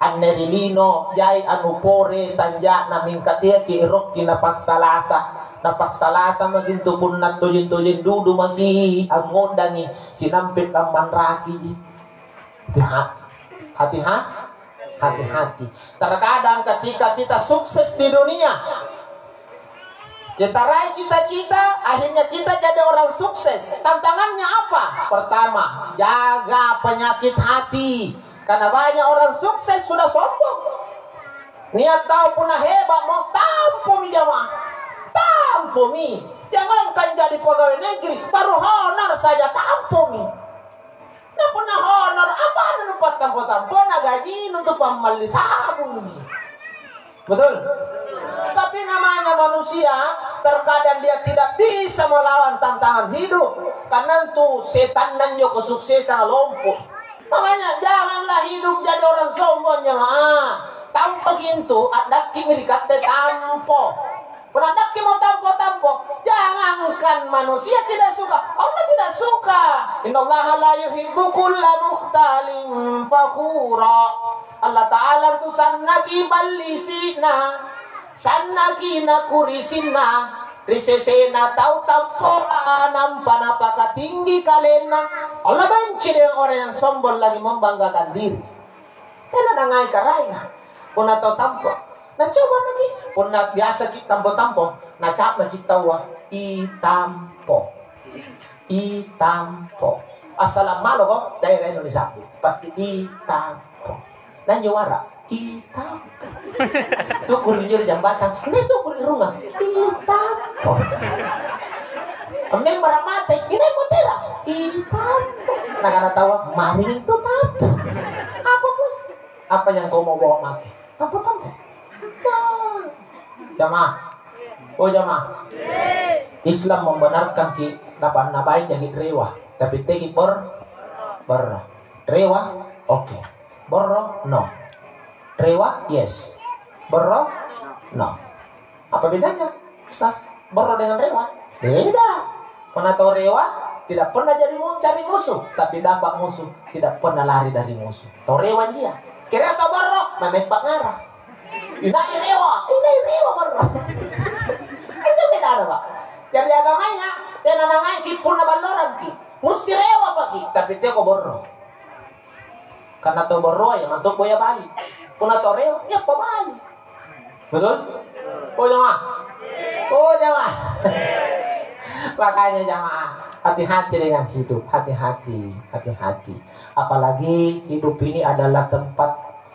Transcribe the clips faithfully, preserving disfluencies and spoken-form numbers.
Anne ri lino jai anu pore tanja'na, mingka teaki' erokki napassalasa. Napassalasa maki' antu punna tojeng-tojeng dudu maki' angngondangi, sinampe' ammanrakiji. Hati-hati. Hati-ha-, hati-hati. Terkadang ketika kita sukses di dunia, kita raih cita-cita, akhirnya kita jadi orang sukses. Tantangannya apa? Pertama, jaga penyakit hati. Karena banyak orang sukses sudah sombong. Niat tau punna hebat mo, tampomi jamaah. Tampomi. Jangankan jadi pegawai negeri, baru honor saja tampomi. Na punna honor, apa nupattampo-tampona gajinu tu pammalli sabungi? Betul? Tapi namanya manusia, terkadang dia tidak bisa melawan tantangan hidup. Karena itu setanna njo kesuksesan lompo. Makanya janganlah hidup jadi orang sombong, jemaah. Tampo gintu, adakki ri katte tampo. Punna dakkimo tampo-tampo, jangankan manusia tidak suka, Allah tidak suka. Innallaha la yuhibbu kulla mukhtalin fakhura. Allah Ta'ala tu sannaki ballisi'na, sannaki nakurisinna, ri sesena tau tappoa nampa napakatinggi kalenna. Allah benci dengan orang yang sombong lagi membanggakan diri. Tena nangai karaenga. Punna tau tampo, nacoba maki. Punna biasaki tampo-tampo, naca'baki taua, "Itampo. Itampo." Assalammaloko, daerah Indonesia. Pasti, "Itampo." Nanjo wara, "Itampo." Tu'guru injo ri jambatang, "Ini tu'guru irungang." "Itampo." Memang mate, "Ini motera." "Itampo." Nakana taua, "Mari itu tampo." Apa pun? Apa yang kau mau bawa mati? Tampo-tampo. Nah. Jamaah. Oh, jamaah. Islam membenarkan ki napan-napai jadi rewa. Tapi tegi ber berro. Rewa? Oke. Berro? No. Rewa? Yes. Berro? No. Apa bedanya, Ustaz? Borro dengan rewa? Beda. Karena tau rewa tidak pernah jadi mu-, cari musuh, tapi dapat musuh tidak pernah lari dari musuh. Tau rewa dia. Kira tau borro, memeppa ngarah. Inai rewa, inai rewa borro. Itu bedana, Pak. Jadi agamanya, tena nangaiki punna ballorangki. Musti rewa paki, tapi teko borro. Karena tau borroa ya mantu boya bali. Punna tau rewa, ya pabali. Betul? Oh, jamaah. Oh, jamaah. Makanya, jamaah, hati-hati dengan hidup, hati-hati, hati-hati. Apalagi hidup ini adalah tempat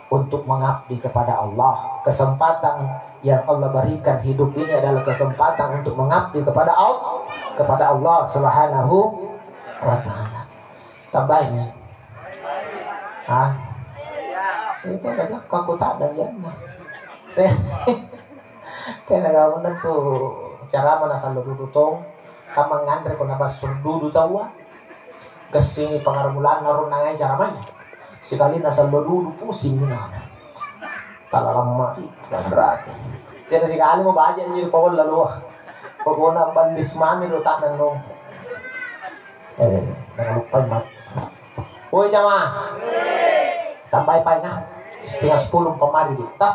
untuk mengabdi kepada Allah. Kesempatan yang Allah berikan hidup ini adalah kesempatan untuk mengabdi kepada Allah, kepada Allah Subhanahu wa Ta'ala. Tambahi mi. Hah? Itu ada aku tak ada janna. Saya tena gauna tu ceramah na sallo dudu tong, kamma nganre ko na bassung dudu taua. Gassingi pangaramulana ronna ngai ceramahnya. Sikalina sallo dudu pusing minana. Talalamma, dan berarti. Tena sikali mo baja ni pakolla loa. Pokona bandis mami lo tak nonton. Eh, jangan lupa, Mat. Woi, jamaah. Tambai painga. Setengah sepuluh pamari kita.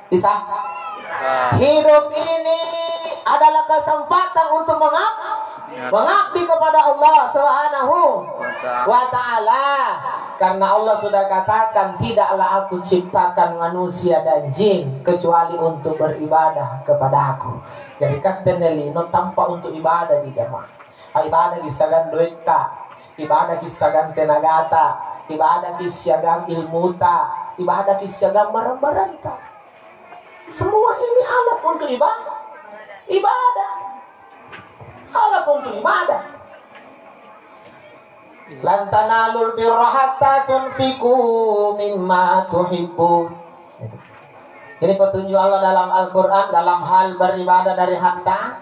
Bisa? Hidup ini adalah kesempatan untuk mengab-, mengabdi kepada Allah Subhanahu wa Ta'ala. Karena Allah sudah katakan, "Tidaklah Aku ciptakan manusia dan jin kecuali untuk beribadah kepada-Ku." Jadi, katte anne lino tampa untuk ibadah di jamaah. Ibadah ki siagang doetta, ibadah ki siagang tenagata, ibadah ki siagang ilmuta, ibadah ki siagang barang-baranta. Semua ini alat untuk ibadah. Ibadah. Alat untuk ibadah. "Lan tanalul birra hatta tunfiqu mimma tuhibbun." Jadi petunjuk Allah dalam Al-Quran, dalam hal beribadah dari harta,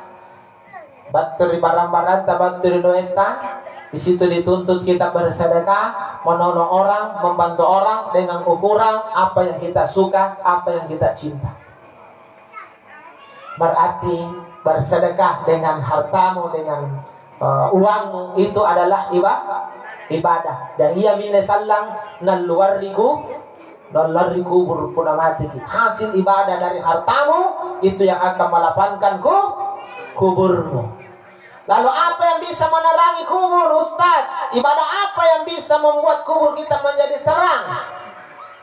battu ri barang-baranta, battu ri doetta, di situ dituntut kita bersedekah, menolong orang, membantu orang dengan ukuran apa yang kita suka, apa yang kita cinta. Berarti bersedekah dengan hartamu, dengan, eh, uangmu, itu adalah iba-, ibadah. Dan ia minne sallang nalluarriku Dalam ri kubur punna mateki. Hasil ibadah dari hartamu itu yang akan melapangkan ku-, kuburmu. Lalu apa yang bisa menerangi kubur, Ustaz? Ibadah apa yang bisa membuat kubur kita menjadi terang?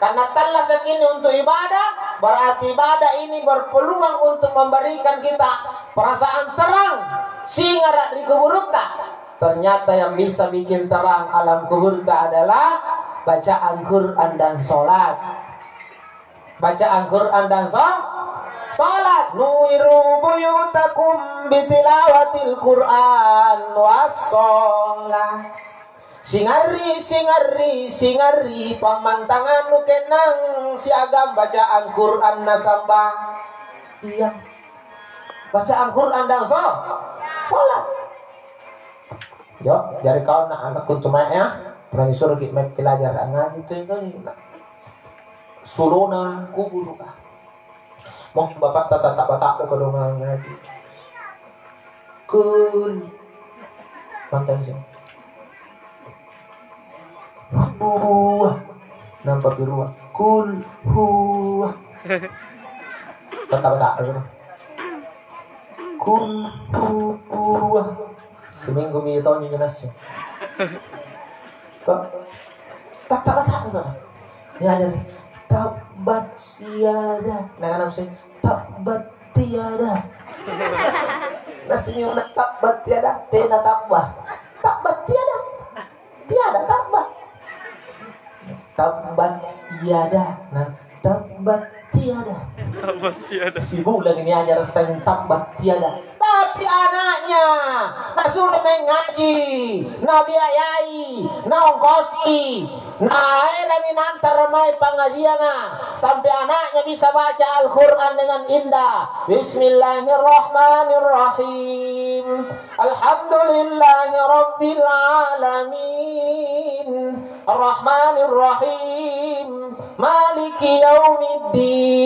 Karena tallasaki ini untuk ibadah, berarti ibadah ini berpeluang untuk memberikan kita perasaan terang, singara' ri kuburutta. Ternyata yang bisa bikin terang alam kuburta adalah bacaan Quran dan sholat. Bacaan Quran dan so-, sholat. Nuiru buyutakum bitilawatil Quran was sholat. Singarri, singarri, singarri pammantangannu kennang siagang bacaan Quran nasamba. Iya. Bacaan Quran dan so-, sholat. Yo, jari kau na anakku tu mae ya. Pernah disuruh ki mae pelajara ngaji tu itu ni. Sulona kuburu. Mungkin bapak tata tak batak ke dong ngaji. Kun. Pantai sih. Huwa. Nampak di ruang. Kul huwa. Tata batak ke dong. Kul huwa. Seminggu mi tau ni nasi. Kok? Tata batak ke dong. Ya, jadi. Tabbat yada. Nah, kan apa sih? Tabbat tiada. Nasimi una tabbat tiada, tena tabba. Tabbat tiada. Tiada tabba. Tabbat yada. Nah, tabbat tiada. Tabbat tiada. Sibulan ini aja rasanya tabbat tiada. Tapi anaknya nasuromi ngaji, nabiayai, naongkosi, naerangi nantara mae pangajianga, sampai anaknya bisa baca Al-Quran dengan indah. Bismillahirrahmanirrahim. Alhamdulillahirabbil alamin. Arrahmanirrahim. Maliki yaumiddin.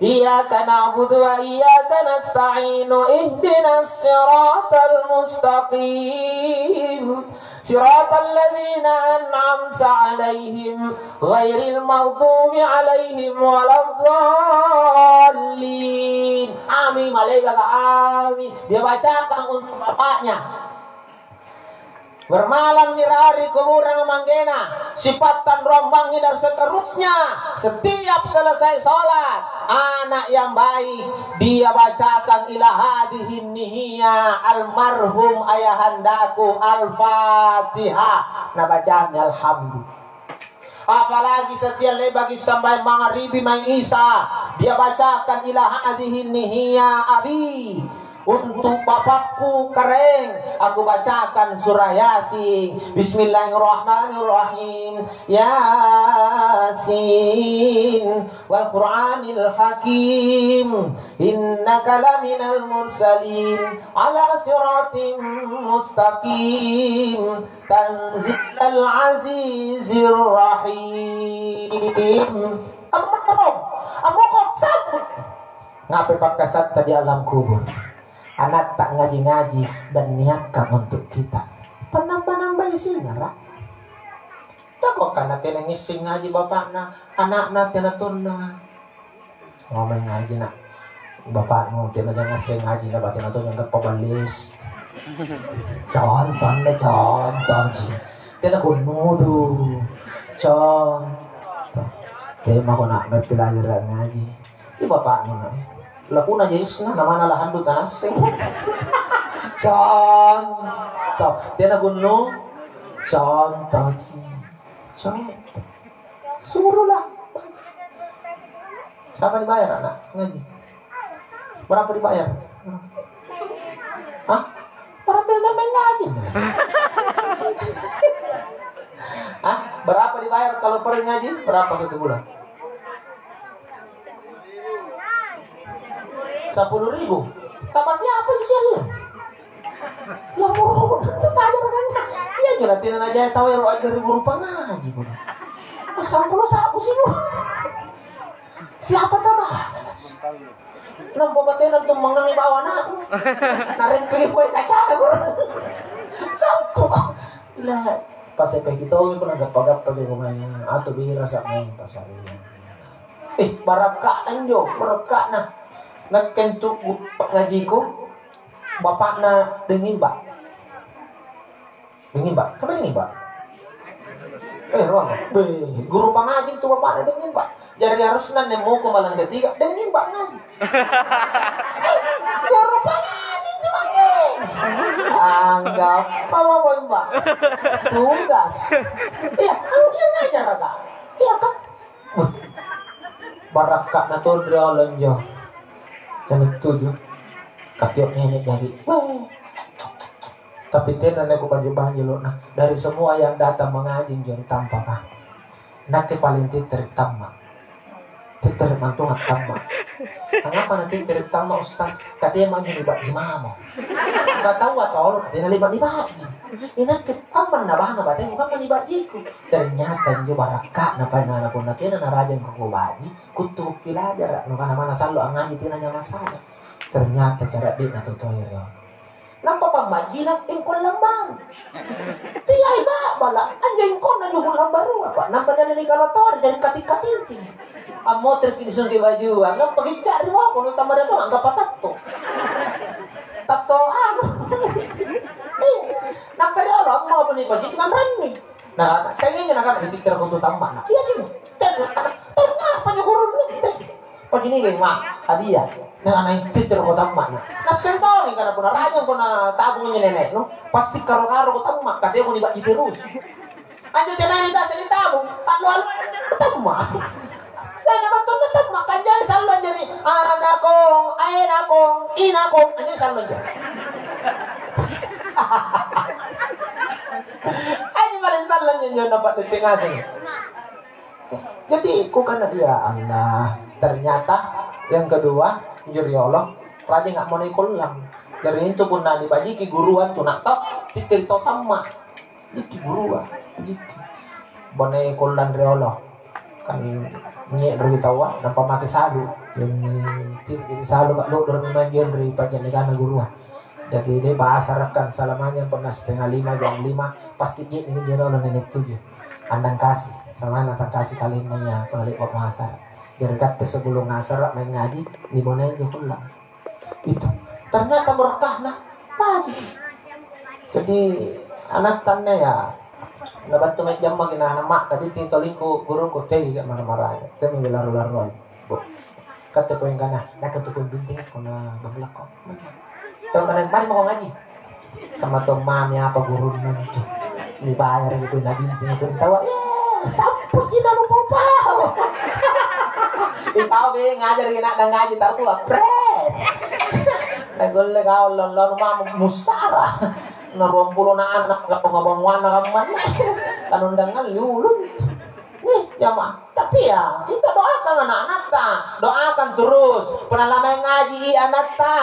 Iyyaka na'budu wa iyyaka nasta'in. Ihdinas siratal mustaqim. Siratal ladzina an'amta 'alaihim, ghairil maghdubi 'alaihim waladdallin. Amin, malaikaka, amin. Dia bacakan untuk bapaknya. Bermalam mirari kuburan manggena, sipattang ruambangi dan seterusnya. Setiap selesai sholat, anak yang baik, dia bacakan ila hadihin nihia, almarhum ayahandaku, Al-Fatihah. Nabacami alhamdulillah. Apalagi setiap le'baki sambayang mangaribi mae Isa, dia bacakan ila hadihin nihia abi. Untuk bapakku Karaeng, aku bacakan surah Yasin. Bismillahirrahmanirrahim. Yasin wal Qur'anil Hakim. Innaka laminal mursalin ala siratim mustaqim. Tanzilal azizir rahim. Ammokom, ammokom, sambut. Ngapai pakkasatta di alam kubur? Anatta ngaji-ngaji dan niakkang untuk kita. Panamba-nambai singara. Tako kana tena ngisseng ngaji bapakna, anakna tena tonna. Ngomong ngaji, nak. Bapakmu tena jangasseng ngaji, na batena to nyangka paballis. Contoh, contoh ji. Tena kunnudu. Contoh. Tema ko nak meppi lahir ngaji. Itu bapakmu, nak. Lakuna jesna namana lahandu tanasseng. Contoh. Tena kunnu. Contoh ji. Contoh. Suruhlah. Siapa dibayar anak ngaji? Berapa dibayar? Hah? Berarti udah main ngaji. Hah? Berapa dibayar kalau per ngaji? Berapa satu bulan? Sepuluh ribu. Tambah siapa di sini? Ya Allah, itu bayar kan? Iya, jelas tidak aja tahu ya, roh aja ribu rupa ngaji pun. Masa aku lo sabu sih, Bu? Siapa tambah? Nampa batena tu mangang bawa anakku. Narempeki kue kaca aku. Sampo. Lah, Pasepeki tongi punna gappa-gappa jako mae, atu birasa mae pasareng. Eh, barakka'na injo, barakka'na. Nakke antu pangngajiko, bapa'na Deng Imba. Deng Imba, kenapa Deng Imba? Eh, ruang. Beh, guru pangaji antu bapa'na Deng Imba. Jari harusna anne moko malam ketiga, Deng Imba ngaji. Guru pangaji antu mange. Anggappa mako Imba. Tugas. Iya, kamu iya ngajarraka? Iya, kan? Wah, barakka'na todro injo. Yang tujuh. Kakio nenek jadi. Wah. Tapi tena neko baju-baju lo, nah, dari semua yang datang mengaji injo tampaka. Nakke paling tittiri tamma. Tittiri mantunga tamma. Angngapa na tittiri tamma, Ustaz? Katema anjo niba'ji mamo. Kataua tolo katena le'ba' niba'ji. Inakke tamma nabahana batemu kamma niba'jiku. Ternyata injo barakka'na painana punna tena narajang ko kuba'ji, kuttu kupilajara, nukana mana sallo angngaji tena nyamang sala. Ternyata cara de'na tu toere. Nampa pammajina ingkong lambang. Tiai ba'bala, anjo ingkonna juku' lambarua, Pak. Nampa nialli kalotori, jari kating-katinting. Ammotereki nisungke bajua, nampa gicca' ri boko, nu tammaria tong angga patatto. Tatto anu. Ih, nampa riolo, amma apa nipajiki amranni. Nah, sengngenge nakana, "Itittira kontu tamma'na." Iya, Cing. Tau apa nyo gurunnu? Teh. Pajinigai, Ma, hadiah. Nah, ana itittira ko tamma'na. Nasseng toni kana punna rajang ko natabung injo neneknu, pasti karo-karo ko tamma', katemu niba'ji terus. Anjo tenaya biasa nitabung, allo-allo tamma'. Saya nonton tamma', kanjai sallo anjari, anakong, ainakong, inakong, anjari sallo anjo. Anjo paling sallo anjo, anjo nampa tette ngaseng. Jadi, kukana, "Ya Allah, ternyata yang kedua, injo riolo, rajing ammonoi kollang." Jari intu punna nibajiki guruang tu nakto, tittiri tau tamma. Jiki gurua, jiki. Bonei kollang riolo. Kan nye'roki taua, nampa make salu. Yang tir-, jadi salu ka lodoro memang ri pajannegana gurua. Jadi, de' basarakan, salamanya pernah setengah lima, jam lima, pasti je' nih jero nenek tujuh. Andang kasih, sama andang kasih kalenna ya, pernah lepa puasa. Jari katte sebelum ngasara maeng ngaji, di bonei injo kollang. Itu. Ternyata berkahna, baji. Jadi, anatta anne ya, nabattu mae jammaki na anak ma, tapi ting tolingku gurungku tegi ka marah-marah. Temi laru-laruan. Katte poeng kana, nakke tu poeng bintingi, kona gamblakko. Tau kana mari mako ngaji. Kamma to mami apa gurunna itu. Dibayar gitu, na bintingi itu tawa. Eh, sampuji na lupa pao. Itau be ngajar kena ngaji tau tua, pret. Nagolle kau lolo mama musara. Na ruang pulo na anak, gak pengabanguan na kamman. Kanundang ngalli ulun. Nih, jamaah. Tapi ya, kita doakan anak-anakta. Doakan terus. Pernah lama ngaji i anatta.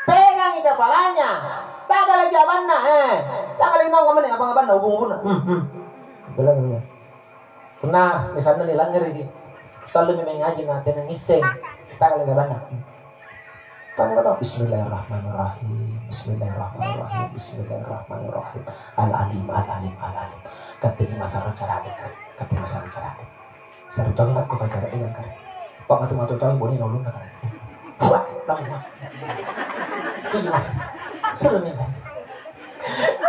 Pegangi kepalanya. Tagalaki abanna, eh. Tagalaki naung kamanne abang-abanna, ubung-ubunna. Hmm, hmm. Bilang, bilang. Punna misalna nilangngereki, sallumi mae ngaji na tena ngisseng, tagalaki abanna. Tanya kata, "Bismillahirrahmanirrahim, Bismillahirrahmanirrahim, Bismillahirrahmanirrahim. Al-Alim, Al-Alim, Al-Alim." Katteki masarro carane, Kak. Katteki masarro carane. Sare tongi nakko kacara dengan kare. Pak matu-matu tongi bonena ulunna kare. Wah, tahu mah. Iya. Seru nih.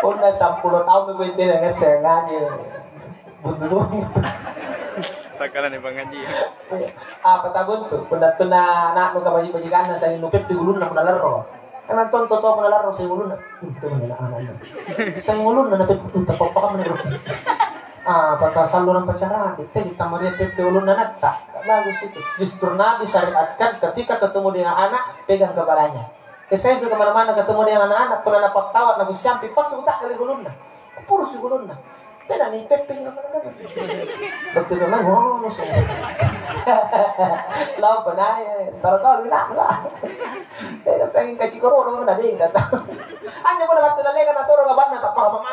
Punna sampulo taung mi bentena ngaseng ngaji. Buntu-buntu. Takkala nih pengaji. Apa tabuntu? Punna tuna anakmu kabaji-bajikanna saling nupeppi ulunna punna larro. Karena tonto to punna larro saling ulunna. Itu mana anak ini. Saling ulunna na peppi tapappakamma. Ah, pata sallo nampa caraki, tegi tamaria peppe ulunna natta. Bagus itu. Justru Nabi syariatkan ketika ketemu dengan anak, pegang kepalanya. Ke saya itu kemana-mana ketemu dengan anak-anak, pernah dapat tawat, naku siampi, pas ku tak kali ulunna. Kupurus ulunna. Tena ni peppe kemana-mana. Betul memang, oh, saya. Lampa naik, tahu-tahu, bilang lah. Tega sanging kacikoro'na deng kata. Anjo pole battu nalleka nasoro ngabanna tappa mama.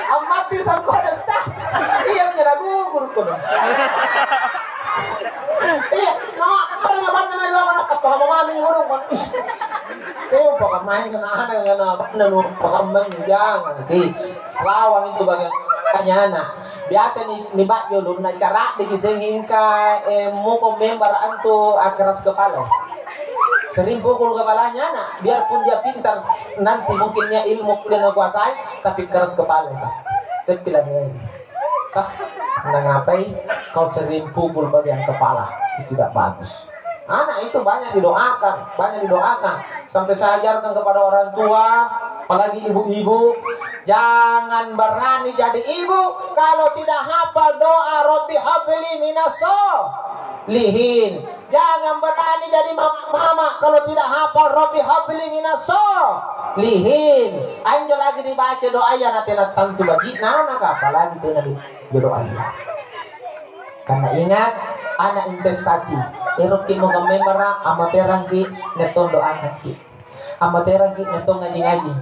Ammatti sangko ada stas. Iya, punya lagu guru kono. Iya. Pokoknya anak-anak, jangan, ki. Rawang itu bagian makanya anak. Biasa ni, ni bak jolo, na cara'deki seng ingka, eh, muko member antu, ah, keras kepala. Sering pukul kepalanya anak, biarpun dia pintar, nanti mungkin dia ilmu kuliah nakuasai, tapi keras kepala pasti. Tapi lagi. Ah, nangapai kau sering pukul bagian kepala? Itu tidak bagus. Anak itu banyak didoakan, banyak didoakan. Sampai saya ajarkan kepada orang tua, apalagi ibu-ibu, jangan berani jadi ibu kalau tidak hafal doa Rabbi habli minas solihin. Jangan berani jadi mama-mama kalau tidak hafal Rabbi habli minas solihin. Anjo lagi dibaca doaya na tena tantu baji'na anaka, apalagi tena di jodoh ayah. Karena ingat, anak investasi. Erokki mau membara, amaterangki, nettondo anakki. Amaterangki, nettong ngaji-ngaji.